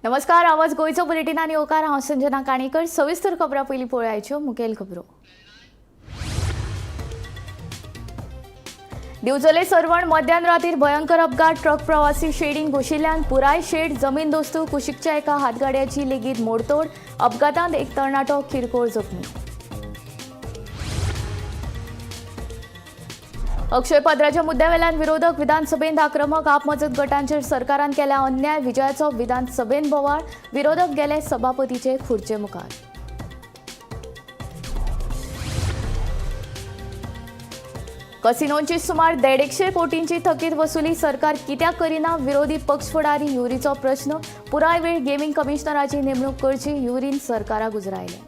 नमस्कार, आवाज गोंयचो बुलेटिनान येवकार. हांव संजना काणेकर. सविस्तर खबरां पयलीं पळयाच्यो मुखेल खबरो. दिवचले सर्वण मध्यान रातीर भयंकर अपघात. ट्रक प्रवासी शेडीन घुशिल्ल्यान पुराय शेड जमीन दोस्तू. कुशीकच्या एका हातगाडयाची लेगीत मोडतोड. अपघातांत एक तरणाटो किरकोळ जखमी. अक्षय पत्राच्या मुद्द्यावेल्यान विरोधक विधानसभेंत आक्रमक. आप मजत गटांचेर सरकारान केल्या अन्याय. विजयाचो विधानसभेंत बोवाळ. विरोधक गेले सभापतीचे खुर्चे मुखार. कसिनोंची सुमार 150 कोटींची थकीत वसुली सरकार कित्याक करिना, विरोधी पक्ष फुडारी युरीचो प्रश्न. पुराय वेळ गेमिंग कमिशनराची नेमणूक करची, युरीन सरकाराक उजरायलें.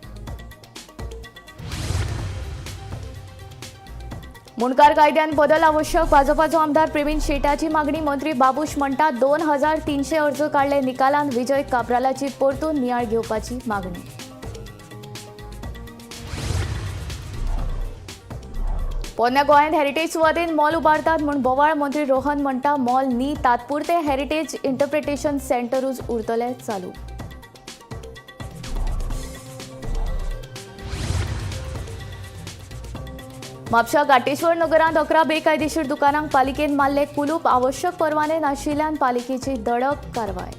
मुंडकार कायद्यान बदल आवश्यक, भाजपाचो आमदार प्रवीण शेटाची मागणी. मंत्री बाबूश म्हणटा 2300 अर्ज काडले, निकालान विजय काब्रालाची परतून नियाळ घेवपाची मागणी. पोरण्या गोंयांत हेरिटेज सुवातेन मॉल उबारतात म्हूण बोवाळ. मंत्री रोहन म्हणटा मॉल न्ही, तात्पुरते हेरिटेज इंटरप्रिटेशन सेंटरूच उरतले चालू. म्हापशा घाटेश्वर नगरांत 11 बेकायदेशीर दुकानांक पालिकेन मारले कुलूप. आवश्यक परवाने नाशिल्ल्यान पालिकेची दडक कारवाय.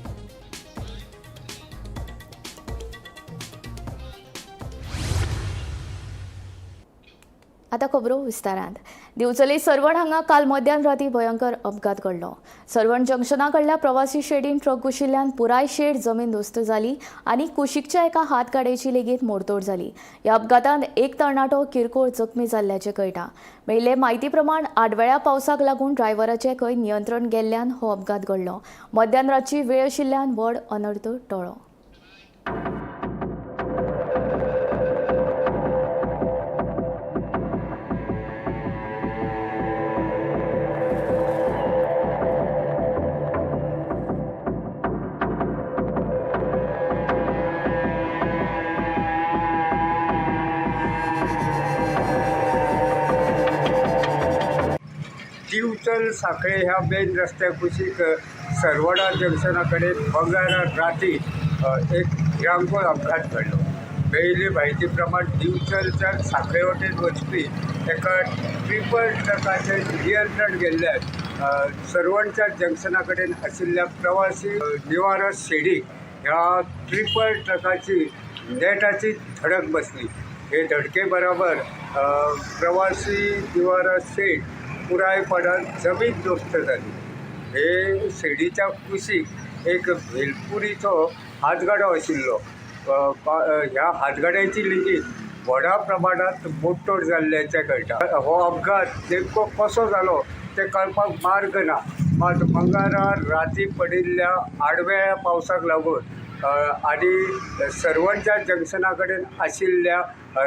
आता खबरो विस्तारांत. दिवचले सर्वण हांगा काल मध्यान राती भयंकर अपघात घडलो. सर्वण जंक्शना कडल्या प्रवासी शेडीन ट्रक घुशिल्ल्यान पुराय शेड जमीन दोस्त जाली आनी कुशीकच्या एका हातगाडयेची लेगीत मोडतोड जाली. ह्या अपघातांत एक तरणाटो किरकोळ जखमी जाल्ल्याचें कळटा. मेळिल्ले म्हायती प्रमाण आडवेळ्या पावसाक लागून ड्रायव्हराचें खंय नियंत्रण गेल्ल्यान हो अपघात घडलो. मध्यान रातची वेळ आशिल्ल्यान व्हड अनर्थ टळ्ळो. दिवचल सांखळे ह्या मेन रस्त्या कुशीक सरवडा जंक्शना कडेन मंगळारा राती एक भिरांकूळ अपघात घडलो. मेळिल्ले म्हायती प्रमाण दिवचलच्यान सांखळे वटेन वचपी एका ट्रिपल ट्रकाचें नियंत्रण गेल्ल्यान सर्वणच्या जंक्शना कडेन आशिल्ल्या प्रवासी निवारस शेडीक ह्या ट्रिपल ट्रकाची नेटाची धडक बसली. हे धडके बराबर प्रवासी निवारस शेड पुरायपणान जमीन दोस्त जाली. हे शेडीच्या कुशीक एक भेलपुरीचो हातगाडो आशिल्लो. ह्या हातगाड्याची लेगीत व्हडा प्रमाणांत मोडतोड जाल्ल्याचें कळटा. हो अपघात नेमको कसो जालो तें कळपाक मार्ग ना. मात मंगळारा राती पडिल्ल्या आडवेळ्या पावसाक लागून आनी सर्वणच्या जंक्शना कडेन आशिल्ल्या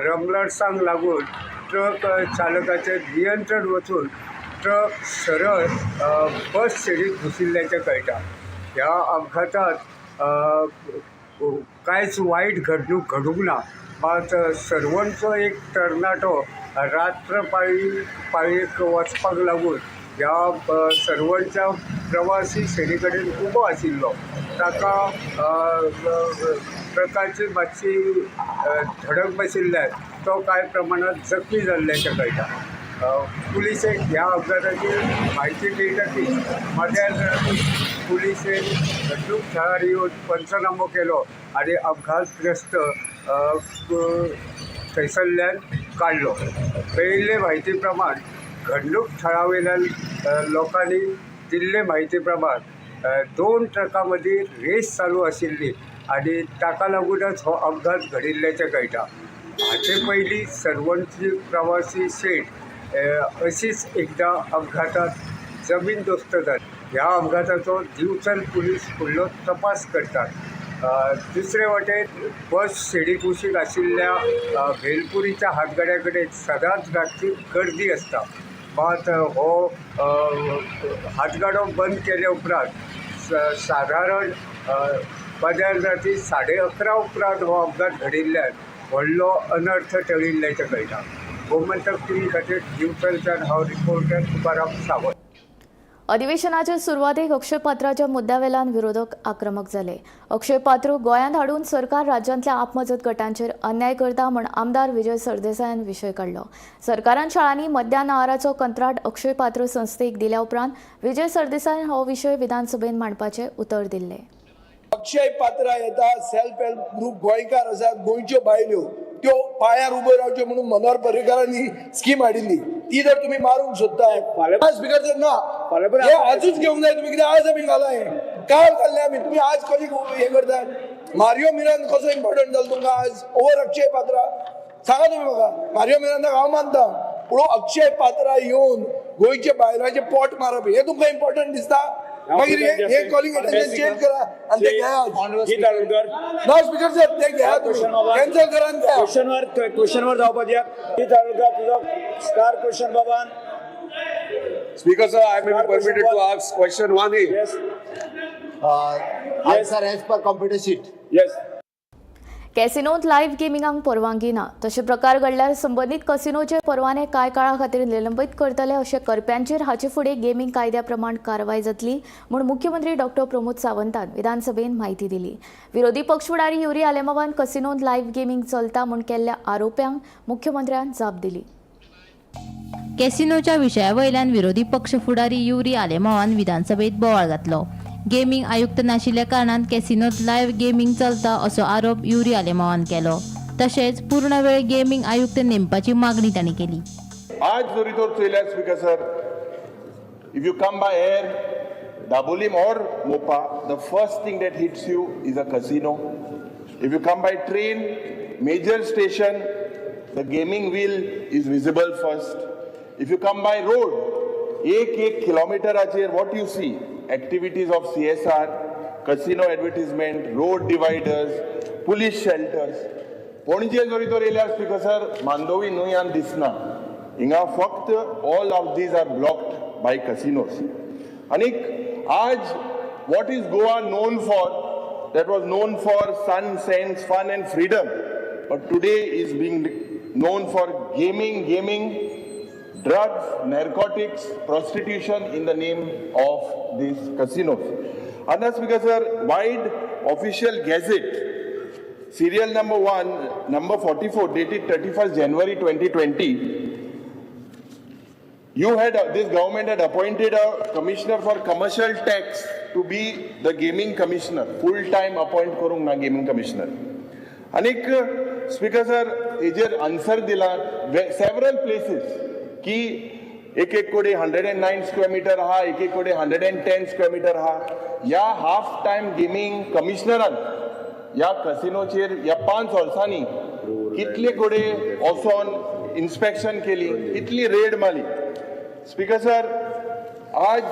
रमलर्सांक लागून ट्रक चालकाचें नियंत्रण वचून ट्रक सरळ बस शेडीत घुशिल्ल्याचें कळटा. ह्या अपघातांत कांयच वायट घडणूक घडूंक ना. मात सर्वणचो एक तरणाटो रात्र पाळयेक वचपाक लागून ह्या सर्वणच्या प्रवासी शेडी कडेन उबो आशिल्लो. ताका ट्रकाची मातशी धडक बशिल्ल्यान तो कांय प्रमाणांत जखमी जाल्ल्याचें कळटा. पुलिसेक ह्या अपघाताची म्हायती मेळटकीच मध्यान राती पुलिसेन घडणूक थळार येवन पंचनामो केलो आनी अपघातग्रस्त थंयसरल्यान काडलो. मेळिल्ले म्हायती प्रमाण घडणूक थळा वयल्यान लोकांनी दिल्ले म्हायती प्रमाण 2 ट्रकां मदीं रेस चालू आशिल्ली आनी ताका लागूनच हो अपघात घडिल्ल्याचें कळटा. हाचे पयलीं सर्वणची प्रवासी शेड अशीच एकदां अपघातांत जमीन दोस्त जाली. ह्या अपघाताचो दिवचल पुलीस फुडलो तपास करतात. दुसरे वटेन बस शेडी कुशीक आशिल्ल्या भेलपुरीच्या हातगाड्या कडेन सदांच रातची गर्दी आसता. मात हो हातगाडो बंद केले उपरांत सादारण मध्यान राती 11:30 उपरांत हो अपघात घडिल्ल्यान व्हडलो अनर्थ टळिल्ल्याचें कळटा. गोमंतक टीव्ही खातीर दिवचलच्यान हांव रिपोर्टर तुकाराम सावंत. अधिवेशनाचे सुरवातेक अक्षय पात्राच्या मुद्द्यावेल्यान विरोधक आक्रमक जाले. अक्षय पात्र गोंयांत हाडून सरकार राज्यांतल्या आपमजत गटांचेर अन्याय करता म्हण आमदार विजय सरदेसायान विशय काडलो. सरकारान शाळांनी मध्यान आहाराचो कंत्राट अक्षय पात्र संस्थेक दिल्या उपरांत विजय सरदेसायान हो विशय विधानसभेत मांडपाचें उतर दिल्लें. अक्षय पात्रा येता, सेल्फ हेल्प ग्रुप गोंयकार आसात, गोंयच्यो बायल्यो त्यो पांयार उब्यो रावच्यो म्हणून मनोहर पर्रीकारांनी स्कीम हाडिल्ली, ती जर तुमी मारूंक सोदतात. स्पिकर सर, ना, हे आजूच घेवंक जाय तुमी, कित्याक आज आमी घाला, हें काल घाल्लें आमी, तुमी आज कशी हें करतात? मारियो मिरांद कसो इम्पॉर्टंट जालो तुमकां आज ओवर अक्षय पात्रा? सांगा तुमी म्हाका. मारियो मिरांदाक हांव मानता, पूण अक्षय पात्रा येवन गोंयच्या बायलांचें पोट मारप हें तुमकां इम्पॉर्टंट दिसता? मागीर हे कॉलिंग अटेन्शन चेंज करा आणि ते घ्या. दारुलकर. ना स्पीकर साहेब, ते घ्या, तुम्ही कॅन्सल करा आणि घ्या. क्वेश्चनवर क्वेश्चनवर जावपा दिया. दारुलकर, तुझो स्टार क्वेश्चन बाबान. Speaker sir, I may be permitted to ask question 1A. Yes. Answer as per computer sheet. Yes. कॅसिनोत live गेमिंगाक परवानगी ना. तशे प्रकार घडल्यार संबंदीत कसिनोचे परवाने कांय काळा खातीर निलंबीत करतले. अशें करप्यांचेर हाचे फुडें गेमींग कायद्या प्रमाण कारवाय जातली म्हूण मुख्यमंत्री डॉक्टर प्रमोद सावंतान विधानसभेत म्हायती दिली. विरोधी पक्ष फुडारी युरी आलेमावान कसिनोत लायव्ह गेमींग चलता म्हूण केल्ल्या आरोप्यांक मुख्यमंत्र्यान जाप दिली. कॅसिनोच्या विशया वयल्यान विरोधी पक्ष फुडारी युरी आलेमावान विधानसभेत बोवाळ घातलो. गेमींग आयुक्त नाशिल्ल्या कारणान कॅसिनोत लायव्ह गेमींग चलता असो आरोप युरी आलेमावान केलो. तशेंच पूर्ण वेळ गेमींग आयुक्त नेमपाची मागणी तांणी केली. आज जरी तर चोयल्यार Speaker sir, if you come by air, Dabolim or Mopa, the first thing that hits you is a casino. If you come by train, major station, the gaming wheel is visible first. If you come by road, एक एक किलोमिटराचेर what you see, activities of CSR, casino advertisement, road dividers, police shelters. Panaji जरी तर येयल्यार speaker sir, Mandovi न्हंय आनी दिसना हिंगा, फक्त all of these are blocked by casinos. आनीक आज what is Goa known for? That was known for sun, sands, fun and freedom, but today is being known for gaming, gaming, drugs, narcotics, prostitution in the name of these casinos. And Speaker sir, vide official gazette, serial number 1, number 44, dated 31st January 2020, this government had appointed a commissioner for commercial tax to be the gaming commissioner, full-time appoint करूंक ना gaming commissioner. आनीक speaker sir, हेजेर answer दिला several places की एक एक कडेन 109 square meter आहा, एक एक कडेन 110 square meter आहा. ह्या हाफ टायम गेमींग कमिशनरान ह्या कसिनोचेर ह्या 5 वर्सांनी कितले कडेन वचोन इन्स्पेक्शन केली, कितली रेड मारली? स्पीकर सर, आज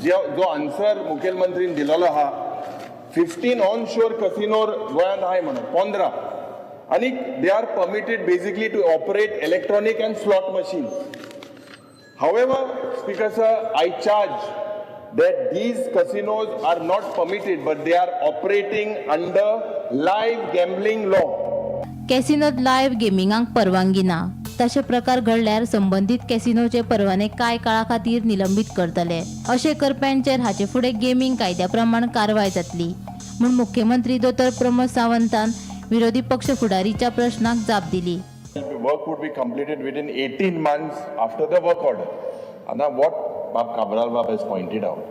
जो आन्सर मुखेलमंत्रीन दिलेलो आहा, 15 ऑन शोर कसिनोर गोंयांत आहाय म्हणून 15, आनी they are permitted basically to operate electronic and slot machine. However, Speaker sir, I charge that these casinos are not permitted, but they are operating under live gambling law. कॅसिनोत live गेमिंगाक परवानगी ना. तशे प्रकार घडल्यार संबंदीत कॅसिनोचे परवाने कांय काळा खातीर निलंबीत करतले. अशें करप्यांचेर हाचे फुडें गेमींग कायद्या प्रमाण कारवाय जातली म्हूण मुख्यमंत्री दोतोर प्रमोद सावंतान विरोधी पक्ष फुडारीच्या प्रश्नाक जाप दिली. Work would be completed within 18 months after the work order. And now what Bab Cabral Bab has pointed out,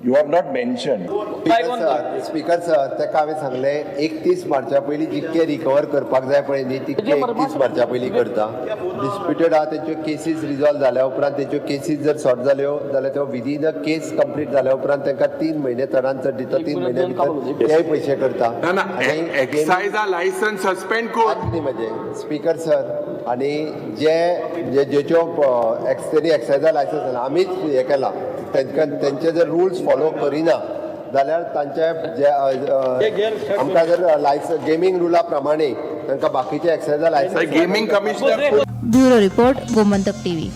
you have not mentioned. Speaker sir, speaker sir, ताका हांवें सांगलें, 31 मार्चा पयलीं जितके रिकवर करपाक जाय पळय न्ही, तितके 31 मार्चा पयलीं करता. डिस्प्युटेड आहा तेंच्यो केसीस रिजॉल्व जाल्या उपरांत, तेंच्यो केसीस जर सॉर्ट जाल्यो जाल्यार त्यो विदीन अ केस कंप्लीट जाल्या उपरांत तांकां 3 म्हयने चडान चड दिता. 3 म्हयन्या भितर तेय पयशे करता. ना ना. आनी एक्सायजा लायसन्स सस्पेंड कर. न्ही म्हजें स्पीकर सर, आनी जे जे ज्योच्यो एक्स तेणी एक्सायजा लायसन्स आसा, आमीच हें केलां तांकां, तेंचे जर रुल्स फॉलो करिना जाल्यार तांचे जे आमकां जर लायसन्स गेमींग रुला प्रमाणे तांकां बाकीचे एक्सायजा licence gaming commissioner bureau report, Gomantak TV.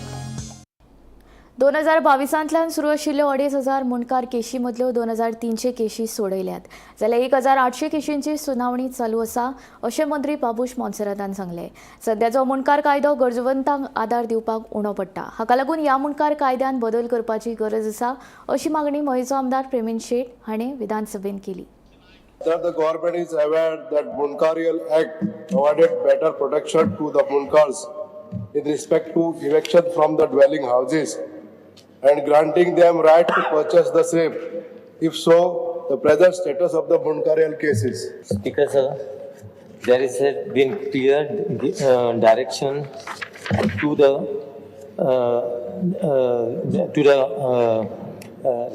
दोन 2022तांतल्यान सुरू आशिल्ल्यो 2500 मुंडकार केशी मदल्यो 2300 केशी सोडयल्यात, जाल्यार 1800 केशींची सुनावणी चालू आसा अशें मंत्री बाबूश मोन्सेरातान सांगलें. सद्याचो मुंडकार कायदो गरजवंतांक आदार दिवपाक उणो पडटा, हाका लागून ह्या मुंडकार कायद्यान बदल करपाची गरज आसा अशी मागणी मयेचो आमदार प्रेमेंद शेट हाणें विधानसभेंत केली. That the government is aware that Mundkarial Act provided better protection to the Mundkars with respect to eviction from the dwelling houses and granting them right to purchase the same. If so, the present status of the Mundkarial cases. Speaker sir, there is a been clear direction to the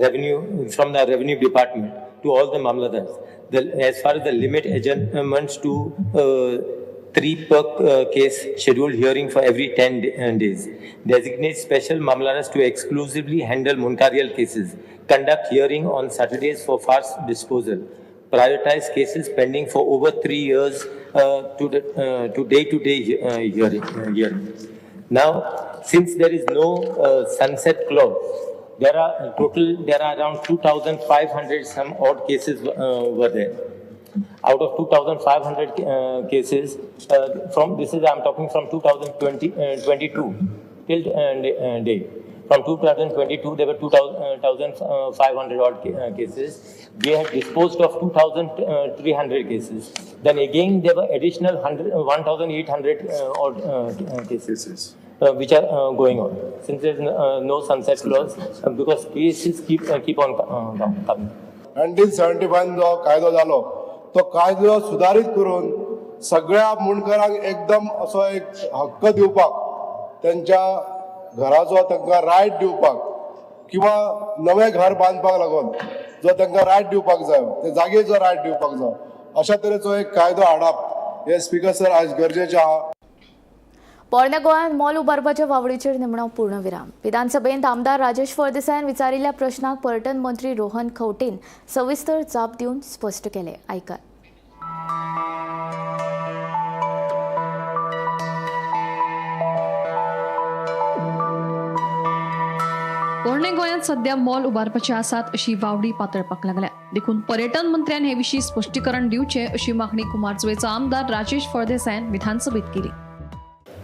revenue from the revenue department to all the mamladars. As far as the limit adjournments to 3 per case scheduled hearing for every 10 days. Designate special mamladars to exclusively handle Mundkarial cases. Conduct hearing on Saturdays for fast disposal. Prioritize cases pending for over 3 years to day-to-day hearing. Now, since there is no sunset clause, there are around 2,500 some odd cases were there. Out of 2,500 cases, from this is I am talking from 2022 till date. From 2022, there were 2,500 odd cases. We had disposed of 2,300 cases. Then again, there were additional 1,800 odd cases, which are going on. Since there is no sunset clause, because cases keep on coming. 1975 जो कायदो जालो तो कायदो सुदारीत करून सगळ्या मुंडकरांक एकदम असो एक हक्क दिवपाक, तेंच्या घराचो तांकां रायट दिवपाक किंवा नवें घर बांदपाक लागून जो तांकां रायट दिवपाक जाय, ते जागेचो रायट दिवपाक जाय, अशा तरेचो एक कायदो हाडप हे स्पीकर सर आज गरजेचें आहा. पोरण्या गोंयांत मॉल उबारपाच्या वावडीचेर निमणो पूर्णविराम. विधानसभेंत आमदार राजेश फळदेसायान विचारिल्ल्या प्रश्नाक पर्यटन मंत्री रोहन खंवटेन सविस्तर जाप दिवन स्पश्ट केलें. आयकात. पोरणे गोंयांत सध्या मॉल उबारपाचे आसात अशी वावडी पातळपाक लागल्या. देखून पर्यटन मंत्र्यान हे विशीं स्पश्टीकरण दिवचें अशी मागणी कुमारजुवेचो आमदार राजेश फळदेसायान विधानसभेत केली.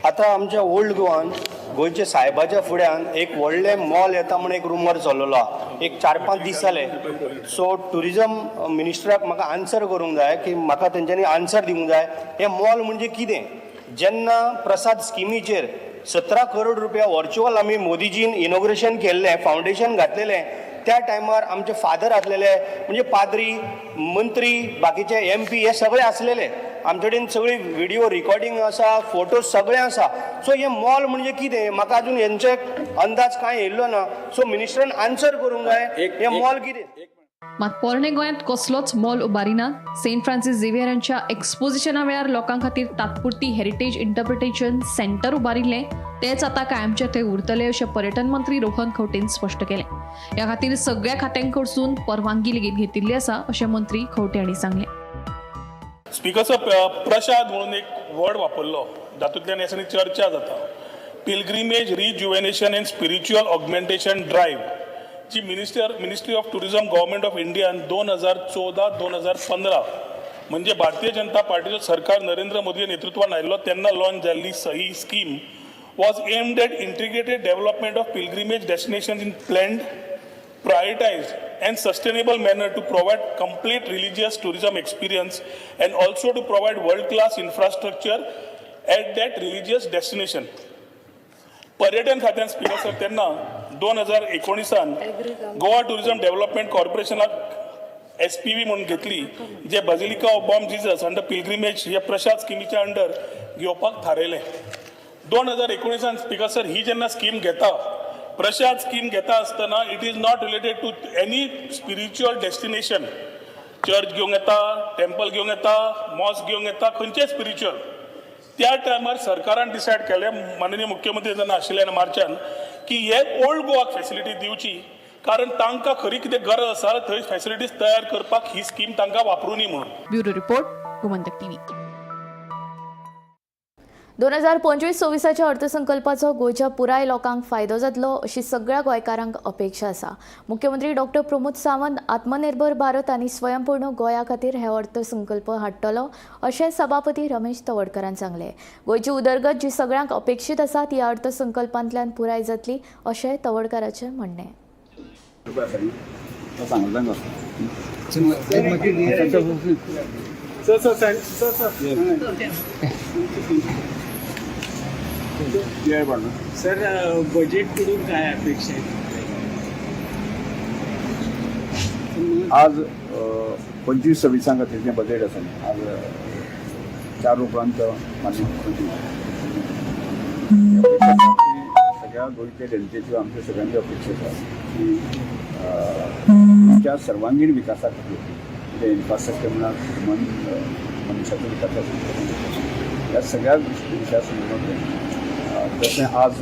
आतां आमच्या ओल्ड गोवान गोंयच्या सायबाच्या फुड्यान एक व्हडलें मॉल येता म्हण एक रुमर चल्लेलो आहा, एक 4-5 दीस जाले. सो ट्युरिजम मिनिस्टराक म्हाका आन्सर करूंक जाय की म्हाका तेंच्यांनी आन्सर दिवंक जाय, हें मॉल म्हणजे कितें. जेन्ना प्रसाद स्किमीचेर 17 करोड रुपया वर्च्युअल आमी मोदीजीन इनॉग्रेशन केल्लें, फावंडेशन घातलेलें, त्या टायमार आमचे फादर आसलेले, म्हणजे पाद्री, मंत्री, बाकीचे MP हे सगळे आसलेले. आमचे कडेन सगळी व्हिडिओ रिकॉर्डिंग आसा, फोटो सगळे आसा. सो हे मॉल म्हणजे कितें म्हाका अजून हेंचे अंदाज कांय येयल्लो ना. सो मिनिस्टरान आन्सर करूंक जाय हे मॉल कितें. मात पोरणे गोंयांत कसलोच मॉल उबारिना. सेंट फ्रांसीस झेवियरांच्या एक्सपोजिशना वेळार लोकां खातीर तात्पुरती हेरिटेज इंटरप्रिटेशन सेंटर उबारिल्लें, तेच आतां कायमचें थंय उरतलें अशें पर्यटन मंत्री रोहन खंवटेन स्पश्ट केलें. ह्या खातीर सगळ्या खात्यांकडसून परवानगी लेगीत घेतिल्ली आसा अशें मंत्री खंवटे हांणी सांगलें. स्पीकर सर, प्रसाद म्हणून एक वर्ड वापरलो जातूंतल्यान ह्या दिसांनी चर्चा जाता. Pilgrimage rejuvenation and spiritual augmentation drive ji ministry of tourism government of Indian 2014-2015 म्हणजे भारतीय जनता पार्टीचो सरकार नरेंद्र मोदी नेतृत्वान आयिल्लो तेन्ना लॉन्च जाल्ली ही scheme was aimed at integrated development of pilgrimage destinations in planned, prioritized and sustainable manner to provide complete religious tourism experience and also to provide world-class infrastructure at that religious destination. पर्यटन खात्यान speaker sir तेन्ना 2019 Goa tourism development कॉर्पोरेशनाक SPV म्हणून घेतली, जे basilica of Bom Jesus under pilgrimage हे प्रसाद स्किमीच्या under घेवपाक थारयलें. 2019 speaker sir ही जेन्ना scheme घेता, प्रसाद scheme घेता आसतना it is not related to any spiritual destination. Church घेवंक येता, टेम्पल घेवंक येता, मॉस्क घेवंक येता, खंयचेय स्पिरिच्युअल. त्या टायमार सरकारान डिसायड केलें, माननीय मुख्यमंत्री जेन्ना आशिल्ले मार्चान, की हे ओल्ड गोवाक फॅसिलिटी दिवची, कारण तांकां खरी कितें गरज आसा थंय फॅसिलिटीज तयार करपाक ही स्कीम तांकां वापरूनी म्हणून. Bureau report, Gomantak TV. 2025-26 अर्थसंकल्पाचो गोंयच्या पुराय लोकांक फायदो जातलो अशी सगळ्या गोंयकारांक अपेक्षा आसा. मुख्यमंत्री डॉक्टर प्रमोद सावंत आत्मनिर्भर भारत आनी स्वयंपूर्ण गोंया खातीर हे अर्थसंकल्प हाडटलो अशें सभापती रमेश तवडकरान सांगलें. गोंयची उदरगत जी सगळ्यांक अपेक्षीत आसा ती ह्या अर्थसंकल्पांतल्यान पुराय जातली अशें तवडकाराचें म्हणणें. सर, बजेट कडून काय अपेक्षा आहे? आज 25-26 खातीर जें बजेट आसा न्ही, आज 4 उपरांत माननीय मुख्यमंत्री अपेक्षा आसा की सगळ्या गोंयच्या जनतेच्यो, आमच्या सगळ्यांच्यो अपेक्षा आसा की गोंयच्या सर्वांगीण विकासा खातीर, म्हणजे इन्फ्रास्ट्रक्चर म्हणा, मन मनशाचो विकास आसूं, ह्या सगळ्या विशया संदर्भात, तशें आज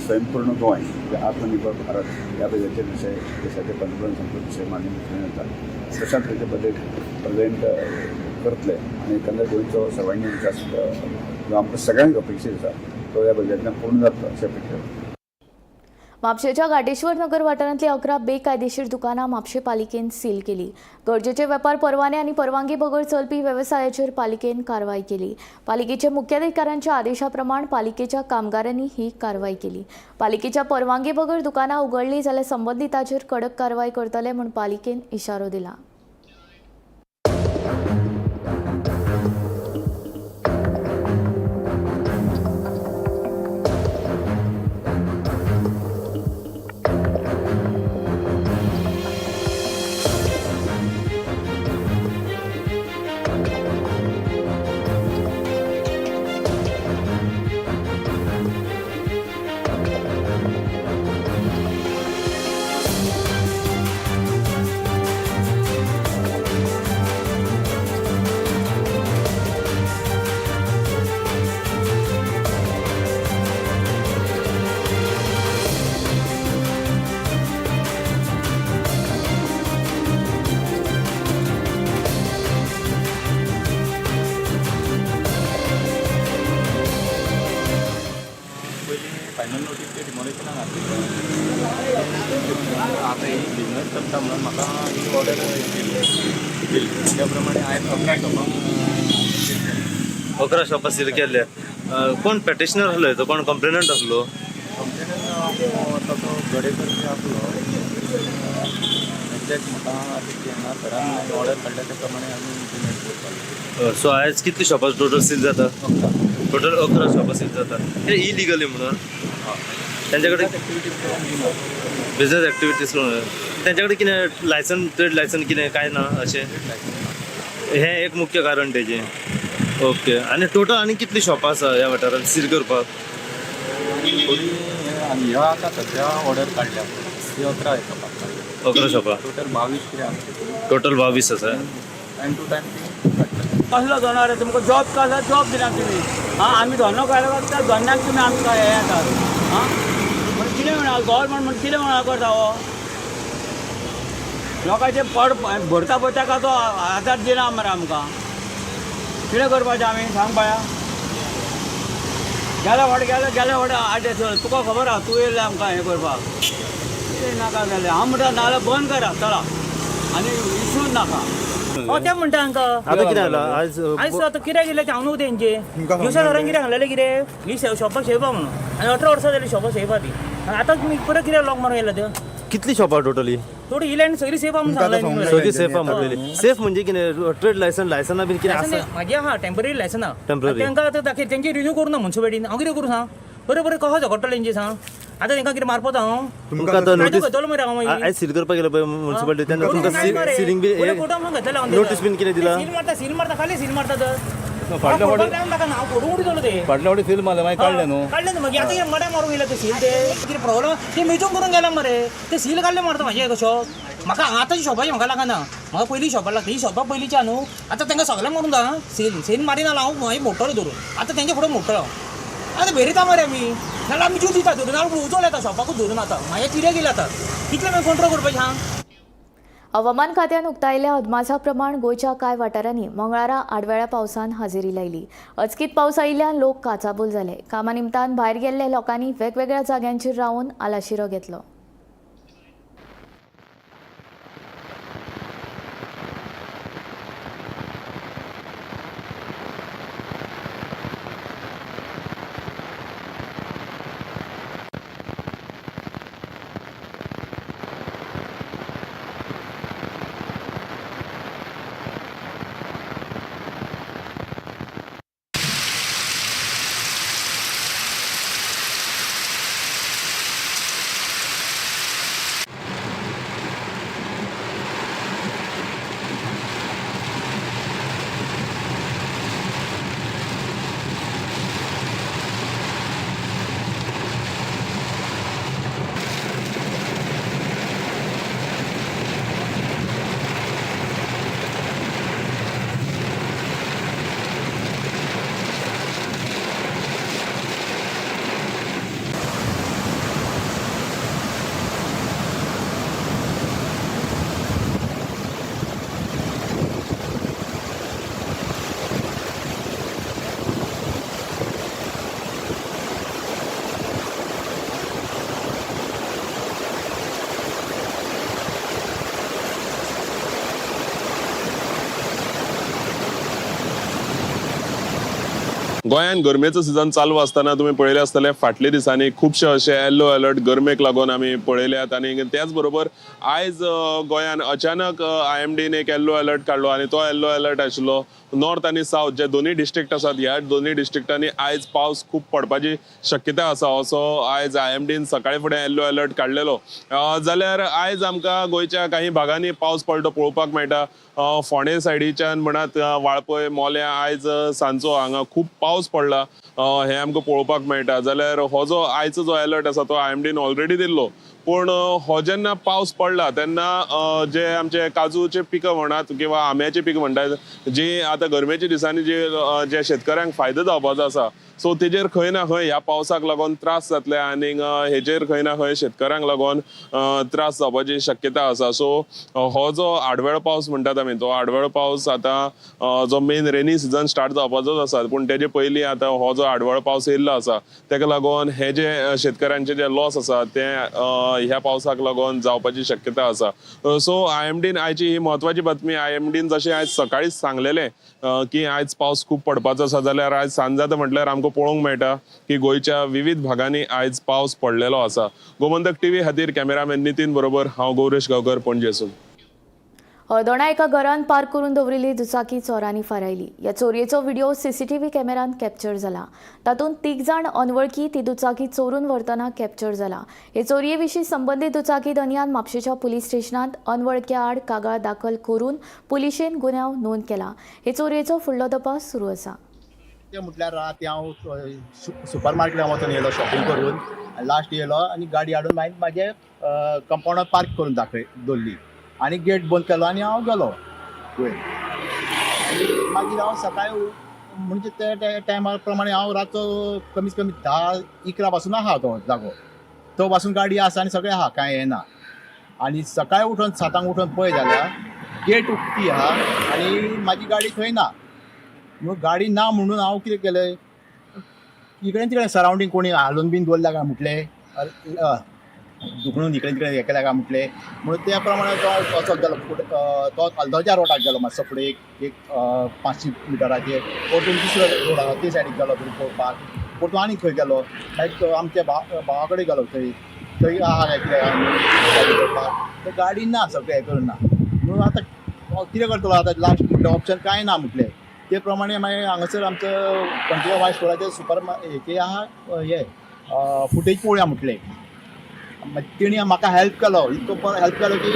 स्वयंपूर्ण गोंय म्हणजे आत्मनिर्भर भारत ह्या बजेटाचे विशय, देशाचे पंतप्रधान सांगतो विशय माननीय मुख्यमंत्री जाता तशा तरेचें बजेट प्रेझेंट करतले आनी एकंदर गोंयचो सर्वांगीण विकास जो आमकां सगळ्यांक अपेक्षीत आसा तो ह्या बजेटांतल्यान पूर्ण जातलो अशें अपेक्षा आसा. म्हापशेंच्या घाटेश्वर नगर वाठारांतली 11 बेकायदेशीर दुकानां म्हापशें पालिकेन सील केली. गरजेचे वेपार परवाने आनी परवानगी बगर चलपी वेवसायाचेर पालिकेन कारवाय केली. पालिकेच्या मुख्याधिकाऱ्यांच्या आदेशा प्रमाण पालिकेच्या कामगारांनी ही कारवाय केली. पालिकेच्या परवानगी बगर दुकानां उगडली जाल्यार संबंदिताचेर कडक कारवाय करतले म्हूण पालिकेन इशारो दिला. पयलीं फायनल नोटीस ते डिमॉलिशनाक घातली. आतां ही बिजनस चलता म्हणून म्हाका ही ऑर्डर दिली. त्या प्रमाणे हांवें 11 शॉपांक सील केली. 11 शॉपां सील केल्ले. कोण पेटिशनर आसलो तो, कोण कंप्लेनंट आसलो? कंप्लेनंट ताचो गडेकर बी आसलो. एक्झॅक्ट म्हाका तितकें ना सरान ऑर्डर काडल्या त्या प्रमाणे आमी इम्प्लिमेंट करपाक. सो आयज कितली शॉपां टोटल सील जाता? टोटल 11 शॉपां सील जाता. कितें इलिगली म्हणून तेंच्या कडेन एक्टिविटीज करूंक दिना. बिजनस एक्टिविटीज करूंक तेंच्या कडेन कितें लायसन, ट्रेड लायसन कितें कांय ना अशें, हें एक मुख्य कारण तेजें. ओके, आनी टोटल आनी कितलीं शॉपां आसा ह्या वाठारांत सील करपाक? थोडी आनी ह्या आतां सद्या ऑर्डर काडल्या ती 11 शॉपां. 11 शॉपां. टोटल 22 कितें आमचे. टोटल 22 आसा. टायम टू टायम ती काडटा. कसलो धंदो रे तुमकां? जॉब कसलो जॉब दिना तुमी? आं, आमी धंदो काडलो त्या धंद्याक तुमी आमकां हें येतात. आं, म्हण कितें म्हणा गव्हर्मेंट, म्हण कितें म्हणा करता हो? लोकांचे पड भरता पळय ताका तो आदार दिना मरे आमकां. कितें करपाचें आमी सांग पळया. गेल्या फावट गेल्या गेल्या फावट आठ तुका खबर आहा, तूं येयल्लें आमकां हें करपाक. कितें नाका जालें. हांव म्हणटा नाजाल्यार बंद करा चला आनी इशूच नाका. हो, ते म्हणटा हांकां. आतां कितें जालां आयज? आयज आतां कित्याक येयलें तें हांव न्हू तेंचे दिवसा सरान कितें सांगलेलें, कितें ही शॉपाक सेफ आहा म्हणून. आनी 18 वर्सां जालीं शॉपाक सेफ आहा ती. आनी आतां तुमी परत कित्याक लॉक मारून येयला ते? कितली शॉपां टोटली? थोडी ही लायन सगळी सेफ आहा म्हणून सांगलें. सगळी सेफ आहा म्हटलेली. सेफ म्हणजे कितें? ट्रेड लायसन, लायसना बीन कितें आसा? म्हाजी आहा टेंपररी लायसन आहा. Temporary. तांकां आतां दाखय, तेंची रिन्यू करूं ना मुन्सिपालिटीन. हांव कितें करूं सांग? बरें बरें, कसो झगडटलो तेंचे सांग? आतां तांकां कितें मारपाचो हांव? तुमकां आतां कायदो नोटीस घेतलो मरे हांव मागीर. आयज सील करपाक गेलो पळय मुन्सिपालिटी, तेन्ना तुमकां सिलींग बी नोटीस बीन कितें दिला? सील मारता, सील मारता, खाली सील मारता तर नाका ना, हांव फोडून उडयतलो ते. फाटल्या फावटी सील मारलें, मागीर काडलें न्हू. काडलें न्हू, मागीर आतां कितें मड्या मारूंक येयला ते सील? ते कितें प्रॉब्लम ते मेजून करून गेला मरे. ते सील काडले मारता म्हाजें शॉप. म्हाका आतांची शॉपाची म्हाका लागना, म्हाका पयलीं शॉपार लागता. ही शॉपां पयलींची न्हू. आतां तांकां सगळ्यांक मारून जा सील सील मारिना हांव मागीर मोडटलो धरून. आतां तेंचे फुडें मोडटलो. आतां भेरेता मरे आमी, नाल्यार आमी जीव दिता धरून. नाल्यार उजोल येता शॉपाकूच धरून. आतां म्हाजें कितें गेलें आतां कितलें मागीर कंट्रोल करपाचें सांग. हवामान खात्यान उक्तायल्ल्या अदमासा प्रमाण गोंयच्या कांय वाठारांनी मंगळारा आडवेळ्या पावसान हाजेरी लायली. अचकीत पावस आयिल्ल्यान लोक काचाबूल जाले. कामा निमतान भायर गेल्ल्या लोकांनी वेगवेगळ्या जाग्यांचेर रावन आलाशिरो घेतलो. गोंयांत गरमेचो सिजन चालू आसतना तुमी पळयलें आसतलें फाटल्या दिसांनी खुबशे अशे येल्लो अलर्ट गरमेक लागून आमी पळयल्यात आनी त्याच बरोबर आयज गोंयांत अचानक IMDन एक येल्लो अलर्ट काडलो आनी तो येल्लो अलर्ट आशिल्लो नॉर्थ आनी सावथ जे दोनूय डिस्ट्रिक्ट आसात ह्या दोनूय डिस्ट्रिक्टांनी आयज पावस खूब पडपाची शक्यता आसा असो आयज IMDन सकाळी फुडें येल्लो अलर्ट काडलेलो. जाल्यार आयज आमकां गोंयच्या काही भागांनी पावस पडटो पळोवपाक मेळटा. फोंडे सायडीच्यान म्हणात वाळपय मोल्यां आयज सांजचो हांगा खूब पावस पडला हें आमकां पळोवपाक मेळटा. जाल्यार हो जो आयचो जो अलर्ट आसा तो IMDन ऑलरेडी दिल्लो, पूण हो जेन्ना पावस पडला तेन्ना जे आमचे काजूचे पिकां म्हणात किंवा आंब्याचे पीक म्हणटात जी आतां गरमेच्या दिसांनी जे जे शेतकऱ्यांक फायदो जावपाचो आसा सो तेजेर खंय ना खंय ह्या पावसाक लागून त्रास जातले आनी हेजेर खंय ना खंय शेतकऱ्यांक लागून त्रास जावपाची शक्यता आसा. सो हो जो आडवेळ पावस म्हणटात आमी तो आडवेळ पावस आतां जो मेन रेनी सिजन स्टार्ट जावपाचोच आसा, पूण तेजे पयलीं आतां हो जो आडवेळ पावस येयल्लो आसा तेका लागून हे जे शेतकऱ्यांचे जे लॉस आसा ते ह्या पावसाक लागून जावपाची शक्यता आसा. सो IMDन आयची ही म्हत्वाची बातमी IMDन जशें आयज सकाळीच सांगलेलें की आयज पावस खूब पडपाचो आसा, जाल्यार आयज सांज जाता म्हटल्यार आमकां पळोवंक मेळटा की गोंयच्या विविध भागांनी आयज पावस पडलेलो आसा. गोमंतक टीव्ही खातीर कॅमेरामॅन नितीन बरोबर हांव गौरेश गांवकर, पणजेसून. हळदोणा एका घरान पार्क करून दवरिल्ली दुचाकी चोरांनी फारायली. ह्या चोरयेचो व्हिडिओ सीसीटीव्ही कॅमेरान कॅप्चर जाला. तातूंत 3 जाण अनवळखी ती दुचाकी चोरून व्हरतना कॅप्चर जाला. हे चोरये विशीं संबंदीत दुचाकी धनयान म्हापशेच्या पुलीस स्टेशनांत अनवळख्या आड कागाळ दाखल करून पुलिशेन गुन्यांव नोंद केला. हे चोरयेचो फुडलो तपास सुरू आसा. ते म्हटल्यार रात हांव सुपर मार्केटान वचून येयलो शॉपिंग करून लास्ट येयलो आनी गाडी हाडून मागीर म्हाजे कंपाउंडार पार्क करून दाखय दवरली आनी गेट बंद केलो आनी हांव गेलो वयर. मागीर हांव सकाळी म्हणजे ते टायमा प्रमाणे हांव रातचो कमीत कमी 10-11 पासून आहा तो जागो, तो पासून गाडी आसा आनी सगळें आहा, कांय येना. आनी सकाळी उठून 7 उठून पळय जाल्यार गेट उक्ती आहा आनी म्हाजी गाडी थंय ना. म्हणून गाडी ना म्हणून हांव कितें केलें, इकडेन तिकडेन सरावंडींग कोणी हालून बीन दवरल्या काय म्हटलें, दुखणून इकडे तिकडे हे केल्या काय म्हटलें, म्हणून त्या प्रमाणे तो वचत गेलो फुडें. तो हल्दोच्या रोडाक गेलो मातसो फुडें एक 500 मिटराचेर, परतून दुसरो रोड आसा ते सायडीक गेलो फुडें पळोवपाक, परतून आनी खंय गेलो मागीर आमच्या भावा कडेन गेलो थंय थंय आहा काय कितें पळोवपाक, तर गाडी ना सगळें हें करून ना. म्हणून आतां कितें करतलो आतां लास्ट म्हटलें ऑप्शन कांय ना म्हटलें. ते प्रमाणे मागीर हांगासर आमचो पंचवा वायस स्टोराचेर सुपर हेचे आहा हे फुटेज पळोवया म्हटलें. तेणी म्हाका हेल्प केलो, इतको बरो हेल्प केलो की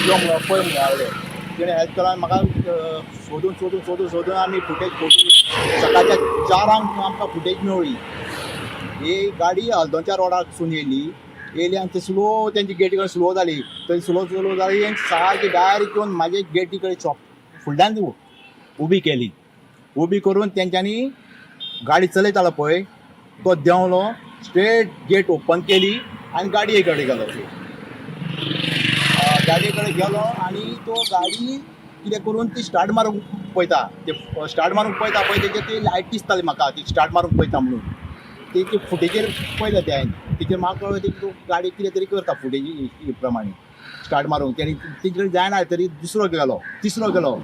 यो म्हणून पळय म्हणून आवडे तेणें हेल्प केलो आनी म्हाका सोदून सोदून सोदून सोदून आमी फुटेज फोटू सकाळच्या 4 आमकां फुटेज मेवळी. ही गाडी हल्दोणच्या रोडाकसून येयली, येयली आनी ते स्लो तेंची गेटी कडेन स्लो जाली, थंय स्लो स्लो जाली आनी सारकी डायरेक्ट येवन म्हाजे गेटी कडेन शॉप फुडल्यान उबी केली. उबी करून तेंच्यांनी गाडी चलयतालो पळय तो देंवलो, स्ट्रेट गेट ओपन केली आनी गाडये कडेन गेलो. गाडये कडेन गेलो आनी तो गाडी कितें करून ती स्टार्ट मारूंक पळयता. ते स्टार्ट मारूंक पळयता पळय तेजे ती लायट दिसताली म्हाका, ती स्टार्ट मारूंक पळयता म्हणून. ती ती फुटेजीर पळयलें तें हांवें, तेजेर म्हाका कळ्ळें ती गाडी कितें तरी करता फुटेजी प्रमाणे स्टार्ट मारूंक. तेणी तेजे कडेन जायना तरी दुसरो गेलो, तिसरो गेलो,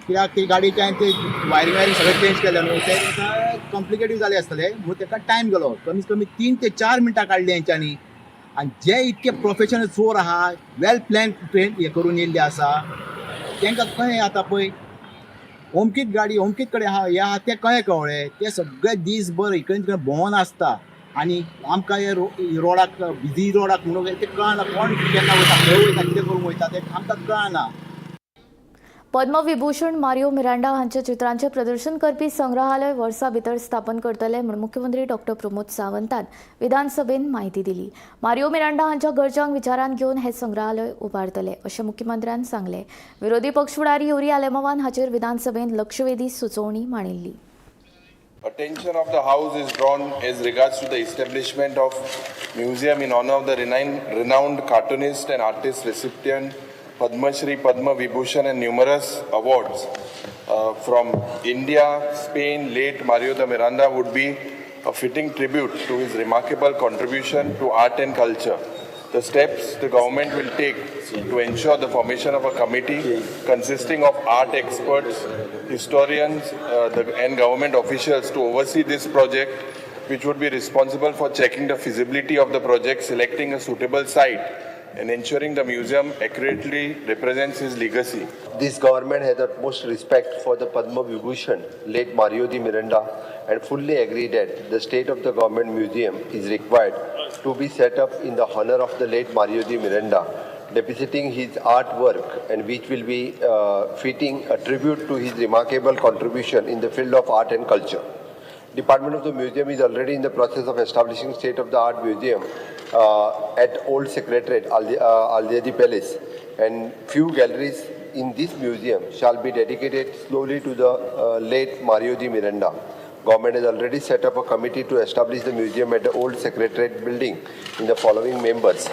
कित्याक ती गाडयेचे हांवें ते वायरींग वायरींग सगळें चेंज केलें न्हू, तें ताका कॉम्प्लिकेटीव जालें आसतलें म्हणून ताका टायम गेलो. कमीत कमी 3 ते 4 मिनटां काडलीं हेंच्यांनी. आनी जे इतके प्रोफेशनल चोर आहा, वेल प्लॅन ट्रेन हें करून येयल्ले आसा, तांकां कहें आतां पळय अमकीच गाडी अमकीच कडेन आहा हें आहा तें कहें कळ्ळें. ते सगळे दीसभर इकडेन तिकडेन भोंवोन आसता आनी आमकां हे रोडाक बिजी रोडाक म्हणून तें कळना कोण केन्ना वयता, खंय वयता, कितें करूंक वयता तें आमकां कळना. पद्मविभूषण मारियो मिरांडा हांच्या चित्रांचें प्रदर्शन करपी संग्रहालय वर्सा भितर स्थापन करतले म्हूण मुख्यमंत्री डॉक्टर प्रमोद सावंतान विधानसभेन म्हायती दिली. मारियो मिरांडा हांच्या गरजांक विचारांत घेवन हें संग्रहालय उबारतले अशें मुख्यमंत्र्यान सांगलें. विरोधी पक्ष फुडारी युरी आलेमावान हाचेर विधानसभेन लक्षवेधी सुचोवणी मांडिल्ली. Attention of the House is drawn as regards to the establishment of museum in honor of the renowned cartoonist and artist recipient Padma Shri, Padma Vibhushan and numerous awards from India, Spain. Late Mario de Miranda would be a fitting tribute to his remarkable contribution to art and culture. The steps the government will take to ensure the formation of a committee consisting of art experts, historians, and government officials to oversee this project, which would be responsible for checking the feasibility of the project, selecting a suitable site, and ensuring the museum accurately represents his legacy. This government has utmost respect for the Padma Vibhushan, late Mario de Miranda, and fully agree that the state of the government museum is required to be set up in the honor of the late Mario de Miranda, depicting his artwork and which will be fitting a tribute to his remarkable contribution in the field of art and culture. Department of the Museum is already in the process of establishing state-of-the-art museum at Old Secretariat, Aldiadi Palace, and few galleries in this museum shall be dedicated slowly to the late Mario de Miranda. Government has already set up a committee to establish the museum at the Old Secretariat building in the following members.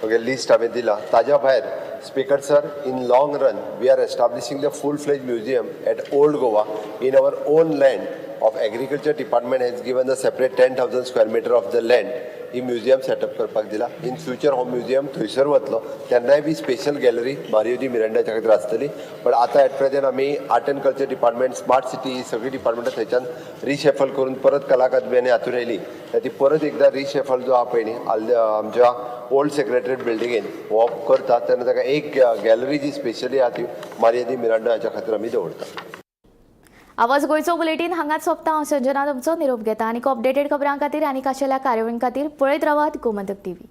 Okay, list हांवें दिला. ताज्या भायर Speaker sir, in long run, we are establishing the full-fledged museum at Old Goa in our own land. Of Agriculture Department has given a separate 10,000 square meter of the land. He museum setup करपाक दिला. In future हो museum थंयसर वतलो, तेन्नाय बी special gallery Mario दी मिरांडाच्या खातीर आसतली. But आतां eight present आमी art and culture department, smart city ही सगळीं डिपार्टमेंटां थंयच्यान रिशफल करून परत कला अकादमी आनी हातून येयली, ती परत एकदां रिशफल जो आहा पळय न्ही आमच्या ओल्ड सेक्रेटरीट बिल्डिंगेन हो करता, तेन्ना ताका एक गॅलरी जी स्पेशली आहा ती मारियो दी मिरांडा हाच्या खातीर आमी दवरता. आवाज गोंयचो बुलेटीन हांगाच सोंपता. हांव संजना तुमचो निरोप घेता. आनी अपडेटेड खबरां खातीर आनी खाशेल्या कार्यावळीं खातीर पळयत रावात गोमंतक टीव्ही.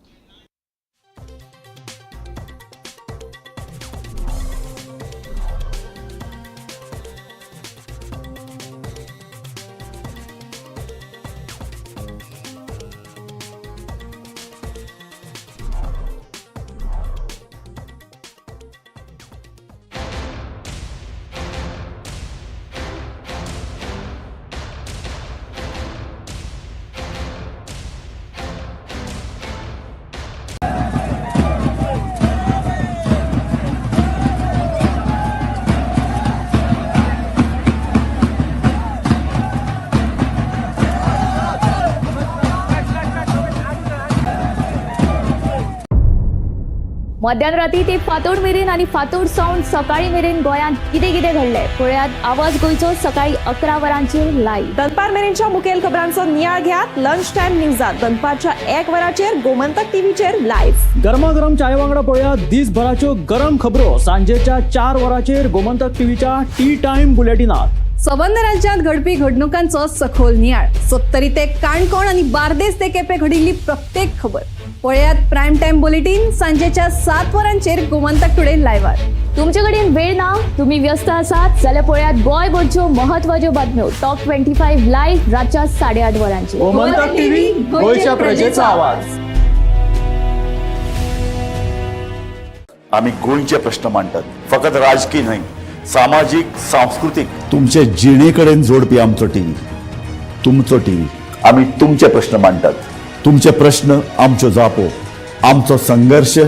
मध्यान राती ते फातोड मेरेन आनी फातोड सावन सकाळी मेरेन गोंयांत कितें कितें घडलें पळयात आवाज गोंयचो सकाळी 11 वरांचेर लायव्ह. दनपार मेरेनच्या मुखेल खबरांचो नियाळ घेयात लंच टायम न्यूजात दनपारच्या 1 वराचेर गोमंतक टीव्हीचेर लायव्ह. गरमागरम चाये वांगडा पळयात दिसभराच्यो गरम खबरो सांजेच्या 4 वरांचेर गोमंतक टीव्हीच्या टी टायम बुलेटिनात. संबंद राज्यांत घडपी घडणुकांचो सखोल नियाळ, सत्तरी ते काणकोण आनी बार्देस ते केपें घडिल्ली प्रत्येक खबर पळयात प्रायम टायम बुलेटीन सांजेच्या 7 वरांचेर गोमंतक टुडे लायव्हार. तुमचे कडेन वेळ ना, तुम्ही व्यस्त आसात जाल्यार पळयात गोंयभरच्यो महत्वाच्यो बातम्यो टॉप 25 लायव्ह रातच्या 8:30 वरांचेर. गोमंतक टीव्ही, गोंयच्या प्रजेचा आवाज. आमी गोंयचे प्रश्न मांडटात, फकत राजकीय न्हय, सामाजीक, सांस्कृतीक, तुमचे जिणे कडेन जोडपी आमचो टीव्ही, तुमचो टीव्ही. आमी तुमचे प्रश्न मांडटात, तुमचे प्रश्न आमच्यो जापो, आमचो संघर्श